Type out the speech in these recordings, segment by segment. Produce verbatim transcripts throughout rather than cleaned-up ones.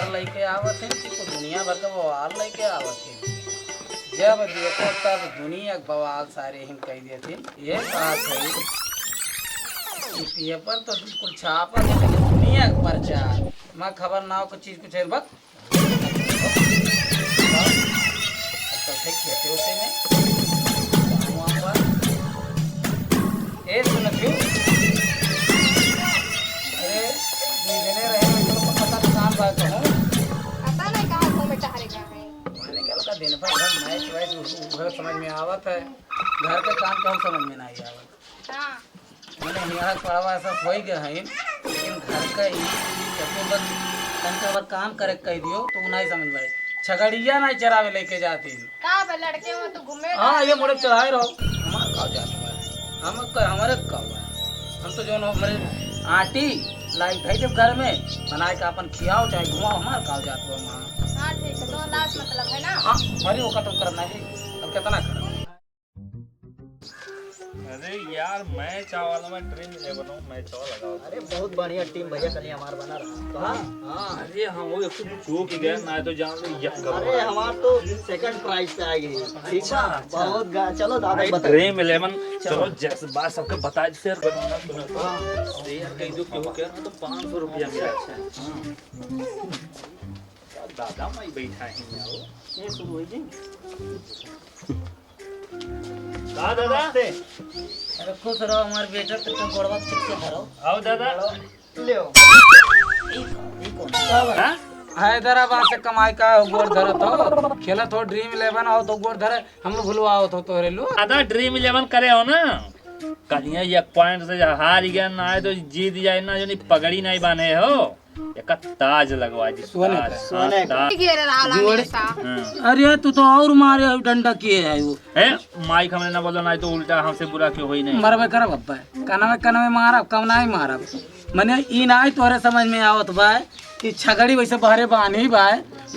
लइके आवत हैं कि कुछ दुनिया भर का बवाल लइके आवत हैं। जब देखो तब दुनिया के बवाल सारे हिन कह देत हैं। ये बात है कि पेपर तो बिल्कुल छापत है, लेकिन दुनिया के प्रचार। मैं खबर ना हो कुछ चीज कुछ है, बस। अब तो ठीक खेते होते में। काम वाम बा। ए, सुन क्यों? अरे, दीदने रहे, हम लोग को पता तो काम बात हो। पता नहीं कहाँ घूमे टहरे गए हैं। मैंने क्या लगा, दिन भर घर मैच वैच, उ-, उ-, उधर समझ में आवत है। घर के काम तो हम समझ में नहीं आवत। हाँ। मैंने हियाँ पड़वा ऐसा सोई गए हैं, लेकिन घर का ही चतुर्थ तनका अगर काम करे के कह दियो, तो उ नहीं समझ में आई। छगड़िया नहीं चरावे लेके जाती। का बे, लड़के हो तो घूमे हाँ, ये मोड़े चढ़ाए रहो। हमार का जात बा? हम क-, हमारे का बा? हम तो जौन हमारे आटी लाई भाई जब घर में बनाए के अपन खियाओ चाहे घुमाओ, हमार का जात बा वहाँ? हाँ, ठीक है, तो लाज मतलब है ना? हाँ, भरी ओका तुम करना है, अब कितना करना है? अरे यार, मैं चावल में ड्रीम इलेवन हूँ, मैं चावल लगाओ। अरे बहुत बढ़िया टीम भैया, कल हमार बना रहा। तो हाँ, हाँ। अरे हम वो एक तो चूक गए ना, तो जान लो यक करो। अरे हमार तो सेकंड प्राइज पे आ गई। ठीक अच्छा, बा? अच्छा। बहुत गा-, चलो दादा भाई, बता। ड्रीम इलेवन, चलो। चलो जैसे बात सबके बता दे शेयर करना सुनो तो। हाँ। शेयर कहीं दो क्यों कर तो पाँच सौ रुपया मिला। अच्छा। हाँ। दादा माई बैठा है यहाँ वो। ये शुरू हो गई। का दादा? नमस्ते। अरे खुश रहो हमार बेटा, तो तुम गोड़वा ठीक से धरो। आओ दादा। ले आओ। ई कौन, ई कौन? हाँ? हैदराबाद से कमाई का गोड़ धरत हो, खेलत हो ड्रीम इलेवन, आओ तो गोड़ धरे, हम लोग भुलवाओ तो तोरे लो। दादा ड्रीम इलेवन करे हो ना, कलिया एक पॉइंट से हार गया ना है तो जीत जाए ना, जो नहीं पगड़ी नहीं बांधे हो। एका ताज लगवा दी, सोने ताज, का। हाँ, सोने का। ताज। घेरे रहा जोड़े। हमेशा। हाँ। अरे, तू तो और मारे हो, डंडा किए है वो। ए, माइक हमने ना बोला, ना तो उल्टा हमसे बुरा क्यों होई नहीं। मरबे करब अब्बा। कनवे, कनवे मारब, कम नाही मारब। मने ई नाही तोहरे समझ में आवत बा कि छगड़ी वैसे बहरे बान्ही बा,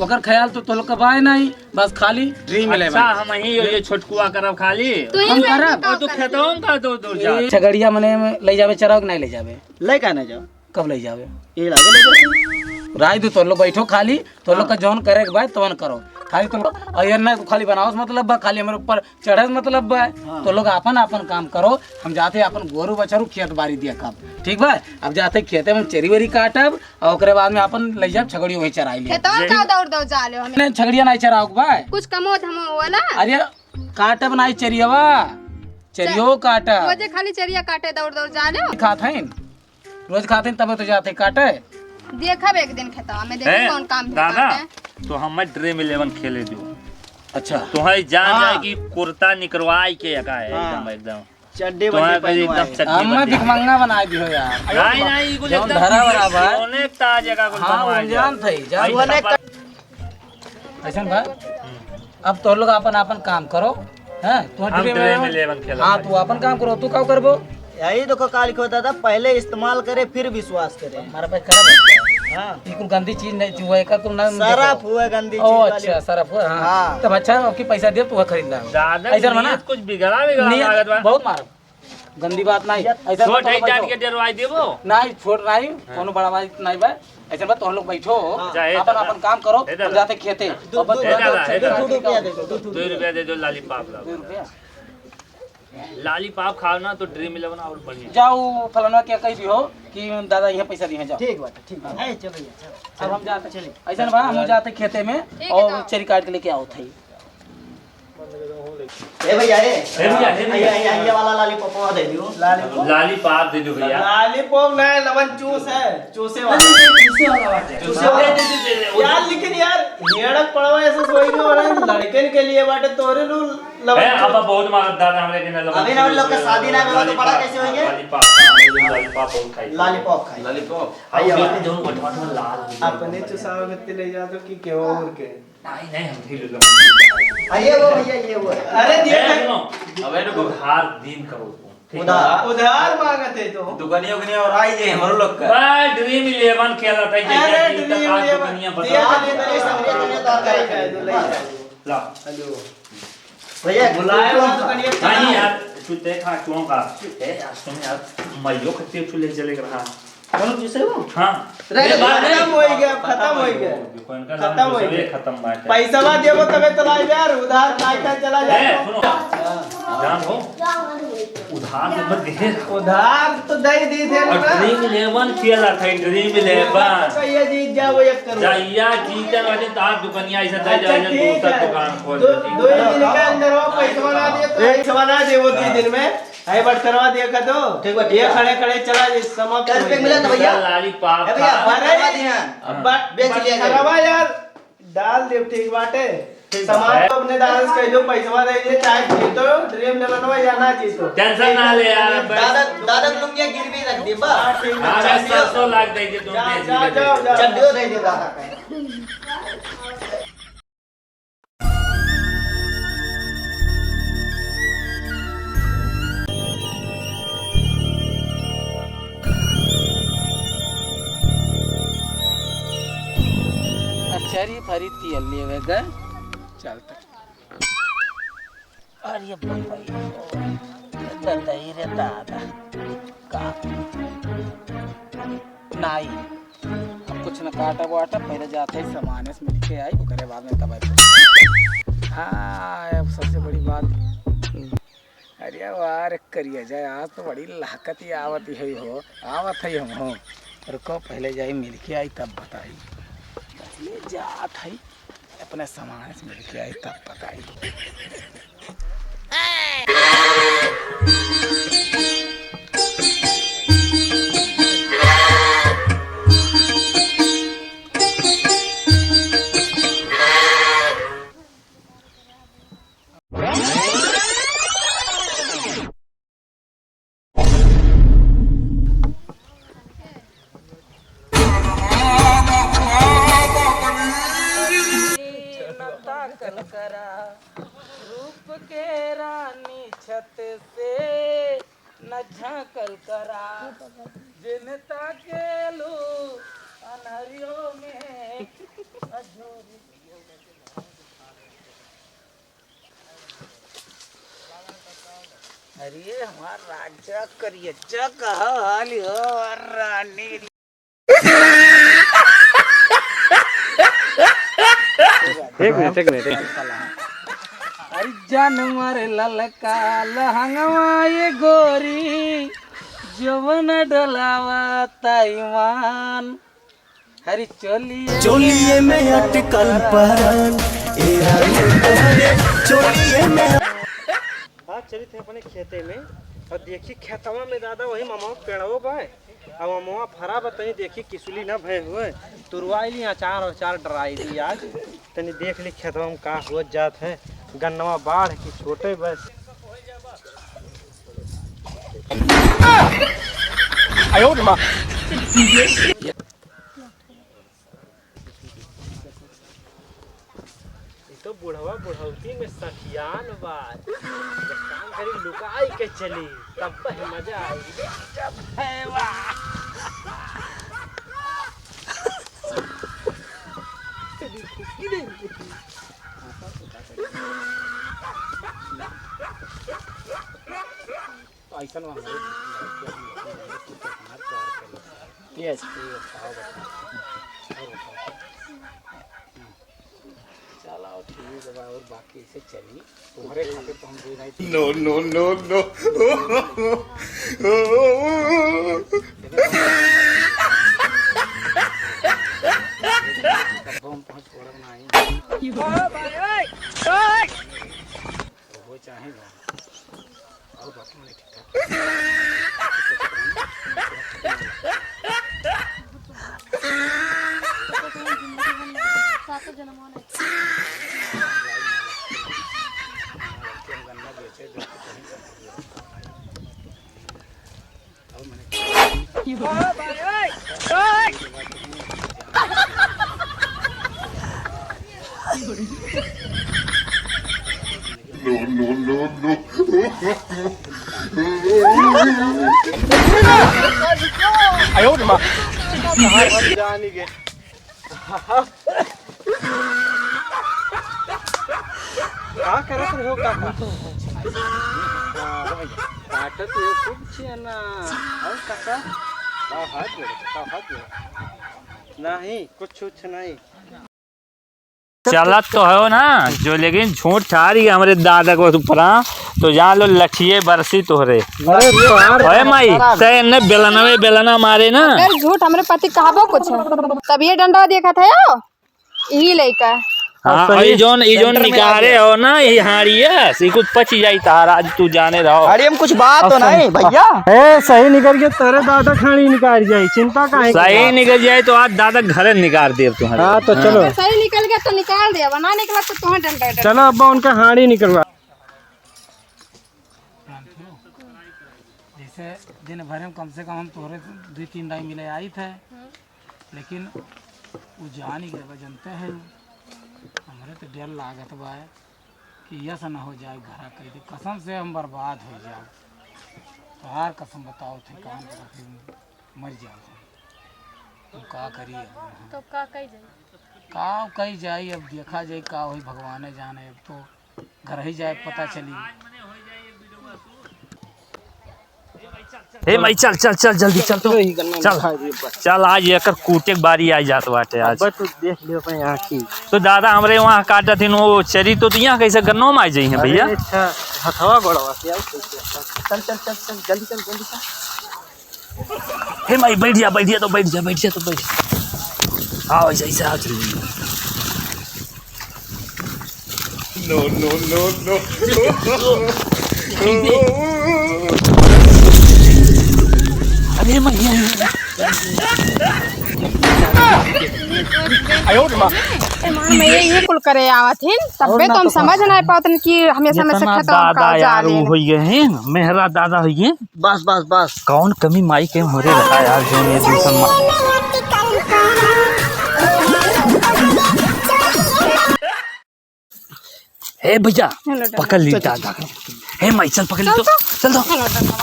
ओकर ख्याल तो तोहलोग का बाय नाही, बस खाली ड्रीम अच्छा, इलेवन। हम ही ये छोटकुआ करब खाली। तू ही हम में करब। तो और तू करब। खेतों का दो, दो जा। छगड़िया मने ले जाबे चराव कि नाही ले जाबे? ले का ना जाओ? कब ले जावे? ये लागे ले जाओ। राय दो, तो लोग बैठो खाली, तो लोग का हाँ। जौन करे के बा, तौन करो। खाली तो लोग, और ये ना खाली बनावस मतलब बा, खाली हमरे ऊपर चढ़स मतलब बा। हाँ। तो लोग आपन, आपन काम करो, हम जाते आपन गोरू बछरू खेत बारी दिया कब, ठीक बा? अब जाते खेते में चरी वरी काटब, और ओकरे बाद में आपन ले जाब छगड़ी वहीं चराई ले। खेतवा में का दौड़ दौड़ जा ले हमें? नहीं, छगड़िया नहीं चराओ के बा। कुछ कमो धमो होला? अरे, काटब नहीं चरियवा, चरियो काटब। रोजे खाली चरिया काटे दौड़ दौड़ जा ले। खात हईन। रोज खाते हैं, तबे तो जाते काटे। देखब एक दिन खेतवा में, देखब हैं? कौन काम दादा, करते हैं। तो हम ड्रीम इलेवन खेले दो। अच्छा। तो है जान हाँ। जाए कि कुर्ता निकरवाई के का है, हाँ। एकदम, एकदम। चड्डी तो है बड्डी कभी एकदम पहनवाए। चड्डी हम बड्डी। भिखमंगा बना दियो यार। नहीं, नहीं, कुछ जौन एकदम धरा बराबर। सोने का जगह कुछ हाँ, बनवा वो दिया। जान थे, जान भाई, थे। छपा- ऐसन बा, अब तो लोग आपन, आपन काम करो, हैं? तू हम ड्रीम ड्रीम इलेवन। इलेवन खेलो। हाँ, तू आपन काम करो, तू का करबो? यही देखो, काल को दादा, पहले इस्तेमाल करे, फिर विश्वास करे। हमारे पे करब। हाँ। ई कुल गंदी चीज नहीं, तू एकर कुल नाम सरफ देखो। हुए गंदी ओ, चीज वाली। अच्छा, सरफ हुए, हाँ। हाँ। तब अच्छा, आपकी पैसा दे, तू खरीद ला। दादा, ऐसा बना? नियत कुछ बिगड़ा, बिगड़ा नियत लागत बा। बहुत मारब। गंदी बात नहीं। ऐसा छोट तो है, बैठो। जान के डरवाई देबो। नहीं, छोट नहीं, हाँ। कोनो बड़ा बात नहीं बा। ऐसे बा, तोहन लोग बैठो, हाँ। जा, ए अपन, दादा। अपन काम करो, ए दादा। हम जाते खेते। दो, अपन दो, ए दादा, ए दादा। दो, दो रुपया दे दो, दो, दो, दो दो। रुपया दे दो, लॉलीपॉप लाओ। दो रुपया। लॉलीपॉप खाओ ना तो ड्रीम इलेवन और बढ़िया। जाओ, फलाना क्या कह दियो कि दादा यहाँ पैसा दिए, जाओ। ठीक बात है, ठीक बात है। ए, चलो यार, चलो। अब हम जाते चलिए। ऐसा बा, हम जाते खेते में ठीक है, और जाओ। चरी काट के लेके आओ थे। ए भैया, ए। ए भैया, ए भैया। ये, ये, ये वाला लॉलीपॉप दे दियो। लॉलीपॉप? लॉलीपॉप दे दो भैया। लॉलीपॉप नहीं, लवन चूस है, चूसे वाला। अरे, ये चूसे वाला बात है। चूसे वाला। दे, दे, दे, दे, दे, वो यार, लेकिन यार, हेड़क पड़वा ऐसे सोई के हो रहा है, लड़कन के लिए बाटे तोरे लू लवन ए, चूस। अब बहुत मारत दादा हमरे के ना लवन अभी ना हम लोग का चूस, शादी ना हुआ तो बड़ा लॉलीपॉप, कैसे होइए? लॉलीपॉप, लॉलीपॉप बहुत खाई। लॉलीपॉप खाई। लॉलीपॉप। आइए, अब आइए। जो वटवा लाल हो गया। अपने चुसावे गत्ती ले जा तो कि केहू और के? नहीं, नहीं, हम भी ले लो। आ, ये वो भैया, ये वो। अरे, दिए ए, भाई। सुनो, अबे रुको। उधार दिन करो तुम, ठीक है? उधार। उधार मांगत है तो। दुकानिया, उकानिया और आई जे हमरो लोग का। भाई, ड्रीम इलेवन खेलत है, अरे, जैसे कि ड्रीम इलेवन। दुकानिया बता। दिया, दिया, दिया, दिया, दिया, दिया, दिया, दिया। ला। हेलो। भैया, बुलाए तुम हो तो कनिया नहीं यार, तू देखा क्यों का? ए, यार, सुन यार, मैं यो खत्ते चूल्हे जले रहा। कौन जूस है वो? हाँ। रह ये बात नहीं। खतम होइ गया, खतम होइ गया। दुकान का खतम नाम होइ जूस है, गया। खतम बात है। पैसवा देबो तबे तो लाई यार, उधार लाई का चला ए, जाए। सुनो। हाँ। जान हो, उधार तो मत दे। उधार तो दे दी थे और ना। Dream Eleven खेला था, Dream Eleven। तो ये जीत जाओ, एक करोड़। जहिया जीते वाले तो आप दुकानिया ऐसा दे अच्छा, जाओ, ठीक दूसरा है। दुकान खोल दो, देती। दो ही दिन के अंदर हो, पैसवा ना दे तो एक पैसवा ना दे वो दो हाँ। दिन में। है बटकरवा दिया का तो? ठीक बा, ठीक ये बा। खड़े खड़े चला, ये समाप्त कै रुपये हो मिला गया। था भैया? लाली पाप ए भैया, था। बटकरवा अरे, दिया। अब बट-, बेच लिया जाए। बटकरवा यार, डाल दे, ठीक बाटे। ठीक समाप्त बा। तो अपने दादा से कह दो, पैसवा दे दे, चाहे जीतो, Dream Eleven या ना जीतो। Tension ना ले यार, बस। दादा, दादा के लुंगिया गिरवी रख दे, बस। हाँ, ठीक है, हाँ, बस चल दियो। सरसों लाग दे दे, तुम जा, बेच जा, दे। जाओ, जाओ। चल दियो, दे दे दादा का। अरे फरीद की अल्ली वे गए। चल तक। अरे बाबा, ये तो दही रे दादा। का? नाई। अब कुछ न काटब वाटब, पहले जात है सामान से मिल के आई, ओकरे बाद में तब आई। हाँ, अब सबसे बड़ी बात। अरे वाह रे करिया जाए, आज तो बड़ी लहकत ही आवत ही हो, आवत है हम हो। रुको, पहले जाई मिल के आई तब बताई। पहले जात है, अपने सामान से मिल के आई तब बताई। ताकल करा, रूप के रानी छत से न झांकल करा, जिन ताकेलू अनहरियो में अजोर। अरे हमार राजा करियच्चा कहा हाल हो, रानी। एक मिनट, एक मिनट, एक मिनट। अरे जानवर ललका लहंगवा ये गोरी, जवन डोलावा ताईवान। हरी चोलिए चोलिए में अटकल परान, ए रानी तोहरे चोलिए में। आज चलित है अपने खेते में और देखी खेतवा में दादा वही ममवा पेड़वो बा। अब ममवा फरा बा, तनी देखी किसुली ना भय हुए। तुरवाई ली अचार उचार डराई दी आज। तनी देख ली खेतवा में का हुआ जात है। गन्नवा बाढ़ की छोटे बस। आयो रे माँ। ई तो बुढ़वा बुढ़ौती में सठियान बा। एक काम करी, लुकाई के चली, तब ही मजा आई। जब है वाह। तो ऐसन बा हमारे लड़कियाँ भी ऐसन बा कि हमार प्यार कर लेता है। Yes। ये बताओ, बताओ। और बताओ। चलो ठीक बा, और बाकी ऐसे चली। तुम्हारे खातिर तो हम दे नहीं। No, no, no, no। तब हम पहुँच पड़ब नहीं। तो वो चाहेगा। और बाकी मने ठीक ठाक। No, no, no, no। आयो रे माँ। जानी के। का करत रहो काका? हाँ, काटत रहो खूब छेना। और काका? का हाथ जोड़े, का हाथ जोड़े? नहीं, कुछ, कुछ नहीं। चलत तो हो ना, जो लेकिन झूठ छारी हमरे दादा को ऊपरा, तो जान लो लठिए बरसी तोहरे। अरे तोहार ओए माई, ते इन्ने बेलनवे बेलना मारे ना। अगर झूठ हमरे पति कहबो कुछ, तब ये डंडा देखत है यो, यही लइका। हाँ, सही। और ये जौन, ये जौन सेंटर में आ निकारे गया। हो ना, ये हाड़िया, से कुछ पची जाई तहार, आज तू जाने रहो। अरे हम कुछ बात तो नहीं, भैया। ए, सही निकल के तेरे दादा खानी निकाल जाई, चिंता काहे सही करत? निकल जाए तो आज दादा घरे निकाल देब तुम्हारे। हाँ, तो हाँ। चलो। सही निकल गया तो निकाल दे, अब ना निकला तो तुम्हें डंडा डंडा। चलो, अब उनका हाड़ी निकलवा। जैसे दिन भर में कम से कम हम तोहरे दुइ तीन दाई मिले आई थे, लेकिन उ जान ही गए, जानते हैं, हमरे तो डर लागत बा कि यस न हो जाए, घरा कह दे, कसम से हम बर्बाद हो जाए। तोहार कसम बताओ थे, कान पकड़ के मर जाओ थे। हम का करी अब? तो का कही जाई? का कही जाई, अब देखा जाई का होई, भगवाने जाने। अब तो घर ही जाए पता चली। हे माई, चल, चल, चल, जल्दी चल तो। चल, चल, आज एकर कूटे के बारी आ जात बाटे आज। अब तू देख लियो अपने आँखी। तो दादा हमरे वहाँ काटत हिन, वो चरी तो यहाँ कैसे गन्नो में आ जाई हैं भैया? अरे अच्छा, हथवा गोड़वा से आओ, चल, चल, चल, चल, जल्दी चल, जल्दी चल। हे माई, बैठ जा, बैठ जा, तो बैठ जा, बैठ जा, तो बैठ जा। आओ, ऐसे, ऐसे आओ, चल। No, no, no, no। अरे माई, ये, ये। आयो रे माँ। मैं ये, ये कुल करे आवत हिन, तबे तो हम समझ ना पावत हिन कि हमेशा, हमेशा खेतवा में दादा का यार, जाले। वो होई गए हैं, मेहरा दादा होई गए। बस, बस, बस। कौन कमी माई के हमरे रहा यार, जो ये दूसर मा-, हे भैया, हेलो, दादा। पकड़ ली दादा। हे माई, चल पकड़ ली चल, तो। चल। चल तो। हेलो, दादा।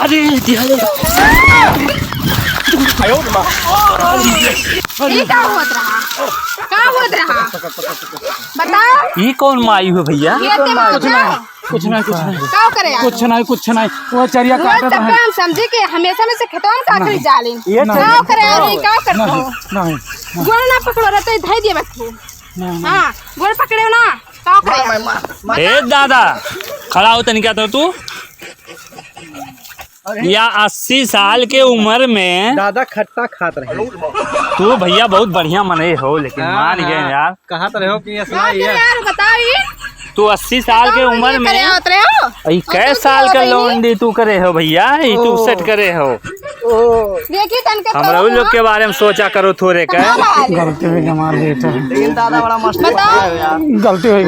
अरे, दिया रे। आयो रे माँ। ये का होत रहा? का होत रहा? बताओ। ये कौन माई हो भैया? ये ते माई कुछ ना। कुछ नहीं, कुछ नहीं। का करे यार? कुछ नहीं, कुछ नहीं। वो चरिया वो काटत तब रहे। हम समझे कि हमेशा, हमेशा खेतवा में का करे जालिन? ये का करे यार? ये का करत हो? नहीं, नहीं। गोड़ ना पकड़ो रहते, धई दिए बस। नहीं, नहीं। हाँ, गोड़ पकड़े हो ना? का करे यार? ए दादा, खड़ा हो तनिका तो तू। या अस्सी साल के उम्र में दादा खट्टा खात रहे। तू भैया बहुत बढ़िया मनई हो, लेकिन हाँ, मान गए हाँ। यार। कहा तो रहे हो कि ये का सुनाई करे है। यार, बताओ ये। तू अस्सी साल के बताओ, उम्र ये में करे होत रहे हो? ई कै साल का लौंडी तू करे हो भैया? ई तू ओ। सेट करे हो। ओ। देखिए तनके हमरा तो उ लोग के बारे में सोचा करो थोरे का। कहाँ बाहर? गलती हो गई हमारे बेटा। लेकिन दादा बड़ा मस्त बताओ। है यार। गलती हो गई।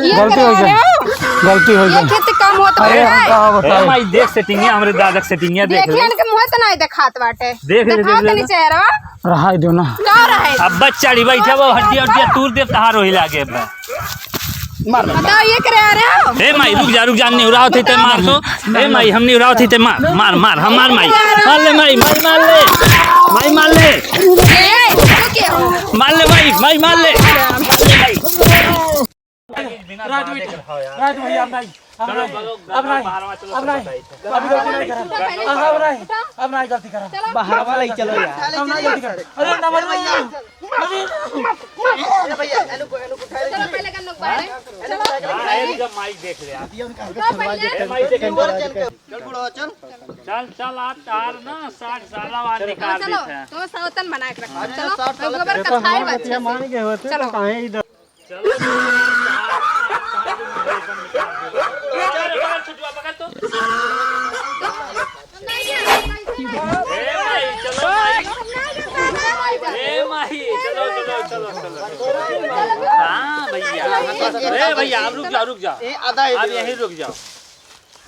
ये गलती हो करे गई। रहे हो? गलती हो ये गई। खेती काम होत अरे, रहे। हम का ए बताओ? माई, देख सेटिंगिया, हमरे दादा के सेटिंगिया देख देख ले। इनके मुंह तो नहीं दिखात बाटे। देख ले, दिखाओ देख ले, तनी देख। चेहरा। रहाई दो ना। का रहे? अब बस चढ़ी बैठे, वो हड्डिया, हड्डिया तूर देव तहार वही लागे अब। मार, मार, मार। बताओ, ये करे आ रहे हो? ए माई, रुक जा, रुक जा, निहुरावत ही ते मार तो। ए माई, हम निहुरावत ही ते मार, मार, मार, हम मार माई। मार ले माई, माई मार ले। माई मार ले। ए, तू के हो? मार ले माई, माई मार ले। राज भाई, राज भाई, अब नहीं, अब नहीं, अब नहीं, अब नहीं, अभी गलती नहीं करा, अब नहीं, अब नहीं गलती करा। चलो। बाहर वाला ही चलो यार। अब नहीं गलती करा। अरे नंबर भैया, अरे, चलो पहले गन लोग बाहर है। चलो। ए, जब माइक देख ले आप। उठो पहले। ए, माइक देख ले। चल बुढ़वा, चल। चल, चल, आज तार ना साठ साल बाद निकाल चलो, देते हैं। तो सौतन बना के रखो। अरे, चलो, साठ साल गोबर के का खाए बच्चे से। मान गए होते तो चलो। काहे इधर चलो। ए माई, चलो माई। ए माई, चलो, चलो, चलो, चलो। हाँ भैया। ए भैया, अब रुक जाओ, रुक जाओ। ए, आधा ही अब यहीं रुक जाओ।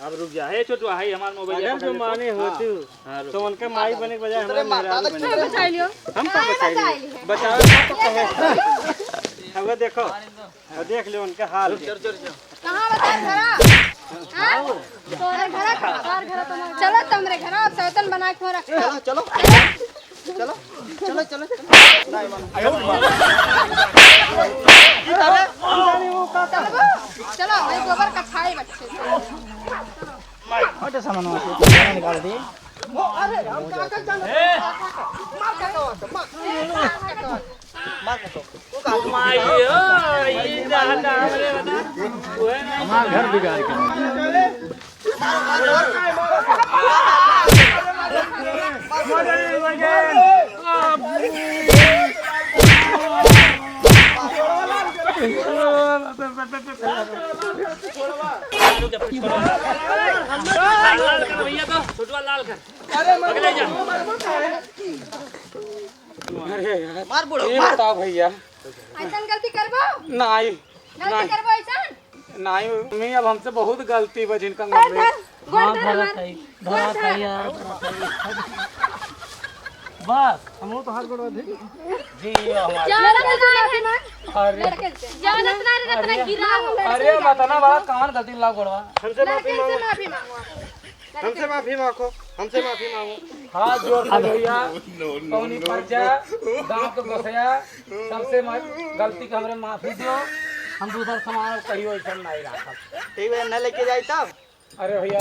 अब रुक जा। हे छोटुआ, हे हमार मोबाइल अगर पकड़ जो ले तू। माने हो हाँ। तू, हाँ, रुक। तो उनके माई बने के बजाय हमारे मेहरारू बने। बचाई लियो। हम का बचाई लियो? बचावे का तो कहे। अब देखो, अब देख लियो उनके हाल। रुक, रुक, रुक। कहाँ बता घरा? हाँ? तोहरे घरा, तोहरे घरा तो ना। चलो तुमरे घरा, अब सौतन बना के रख। चलो, चलो। चलो, चलो, चलो। नहीं, मानो। चलो, ये गोबर का खाए बच्चे। हटे सामान वहाँ से, सामान निकाल दे। अरे, हम का कर जाना? ए! मार का तो, मार। मार का तो। वो का? माई हो, ये दादा, हमरे बता। वो है ना? हमार घर बिगाड़ के। लाल कर भैया तो, छोटवा लाल कर। अरे, मार, अगले जा। मार, मार, मार। अरे यार, मार बुढ़ऊ, ये मार। बताओ भैया। ऐसन गलती करबो? नाई, गलती नाई। करबो ऐसन? नाई, मम्मी, अब हमसे बहुत गलती बा जिनका ए, मम्मी। धर, गोड़ हाँ, धर धरत हमार। है, गोड़ धरत धर। है यार, धरत है। बस, हमहू तो हाथ गोड़वा धरी। जी, ये हमारे जानत ना है। अरे। लड़के से। जानत ना रे, इतना अरे। गिरा हो। अरे, बता ना बा, कौन गलती ला गोड़वा? हमसे माफी लड़के से मांगो। माफी मांगो। हमसे माफी मांगो, हमसे माफी मांगो। हाथ जोड़ के भैया, no, no, कौनी no, प्रजा, no। गांव के गोसैया, सबसे म-, गलती के हमरे माफी दियो। हम दूसर सामान कहियो ऐसा नहीं रखब। ठीक है, न लेके जाई तब। अरे भैया,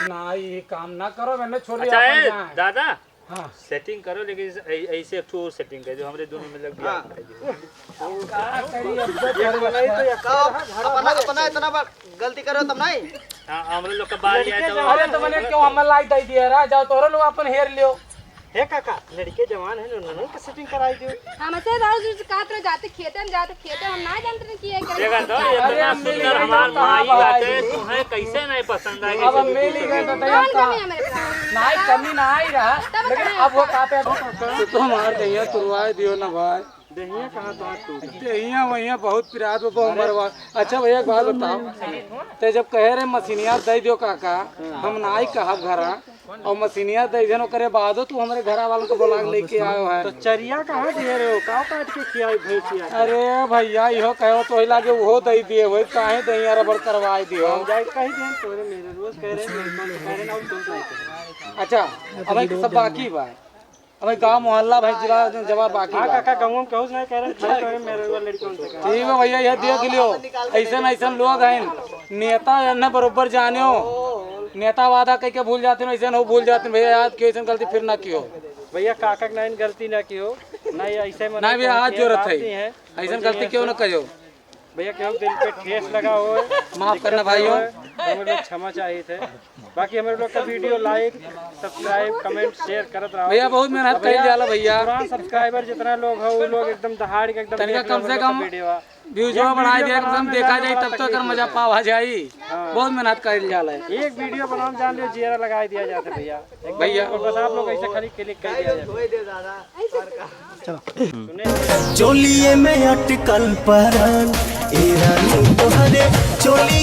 ना, ये काम ना करो, मैंने छोड़ दिया अच्छा, अपन ए, जाए। दादा, हाँ। Setting करो, लेकिन ऐ-, ऐसे एक ठो और setting कर दो, हमरे दोनों में लग गया। हाँ। का करी अब तो ये तो नहीं तो ये का, अपना, अपना इतना बड़ गलती करो तब नहीं। हाँ, हमरे लोग का बाल लड़के या तो जवान अरे तो मैंने क्यों हमें लाई दे दिया रा, जाओ तोहरे लोग अपन हेर लियो। हे काका, लड़के जवान है, उन्होंने का setting कराई दियो। हमसे रोज रोज कहत रहे, जाते खेते में, जाते खेते में, हम ना जानते रहे कि ये करे। देखा तो, ये अरे इतना हम मिल सुंदर गए हमार तो माई कहाँ बाटे, भाई? तुम्हें कैसे नहीं पसंद आए, अब कैसे हम मिल गए तो तैयार कौन था। कमी है मेरे पास? नाई, कमी ना आई रहा, तब लेकिन कहाँ अब वो है? कापे अब तो हमार दहिया तुरवाए दियो ना भाई। दहिया कहाँ तो हाथ टूट? दहिया वहिया बहुत पिरात बा, बहुत मरवा। अच्छा भैया, एक बात बताओ, ते जब कहे रहे मशीनिया दे दियो काका, हम नाई कहब घरा, और मशीनिया दे देन, ओकरे बादो तू हमरे घरा वालन को बुला के लेके आयो है। तो चरिया कहाँ दिए रहे हो? काव काट के खियाई भैंसिया? अरे भैया, इहो कहो तो वही लागे उहो दे दिए, वही काहे दहिया रबड़ करवाए दियो। हम जाए कही देन, तोरे मेरे रोज कह रहे, मेरे को कह रहे ना, और कुछ नहीं कह रहे। अच्छा, अब एक सब बाकी बा, अब एक गाँव मोहल्ला भाई जिला जवाब बाकी हाँ बा। काका, गाँव में कहूँ नहीं कह रहे, खाली तोरे मेरे वो लड़कों से कह रहे। ठीक है भैया, ये देख लियो, ऐसन ऐसन लोग हैं, नेता है ना बरोबर जाने हो। नेता वादा कह के भूल जाते हैं, ऐसे हो भूल जाते हैं। भैया याद कियो, ऐसे गलती फिर ना कियो। भैया काका के नाइन गलती ना कियो, ना ये ऐसे मना नहीं भैया, के हाथ ये जोड़त बात है। नहीं है। ऐसे मुझे गलती ये क्यों ना सब कहो? भैया क्यों दिल पे ठेस लगा हो, माफ करना भाइयों। हमें लोग क्षमा चाहिए थे। बाकी हमारे लोग का video like, subscribe, comment, share करत रहो। भैया बहुत मेहनत अब कइल भैया, जाला भैया। पुरान subscriber जितना लोग हो, वो लोग एकदम दहाड़ के एकदम तनिका देख लो कम से हम लोग का कम video। Views एक बढ़ाई video दे, कम से कम बनाने में देखा जाए, ज्यादा तब तो तकलीफ एकर मजा होता है। पावा जाई। हाँ। बहुत मेहनत कइल जाला है। एक video बनावे में जान लो, जियरा लगाई दिया जाता है भैया। भैया। और बस आप लोग ऐसे खाली click कर दिया जाता है। चोलिए में अटकल परान, ए रानी तोहरे चोली।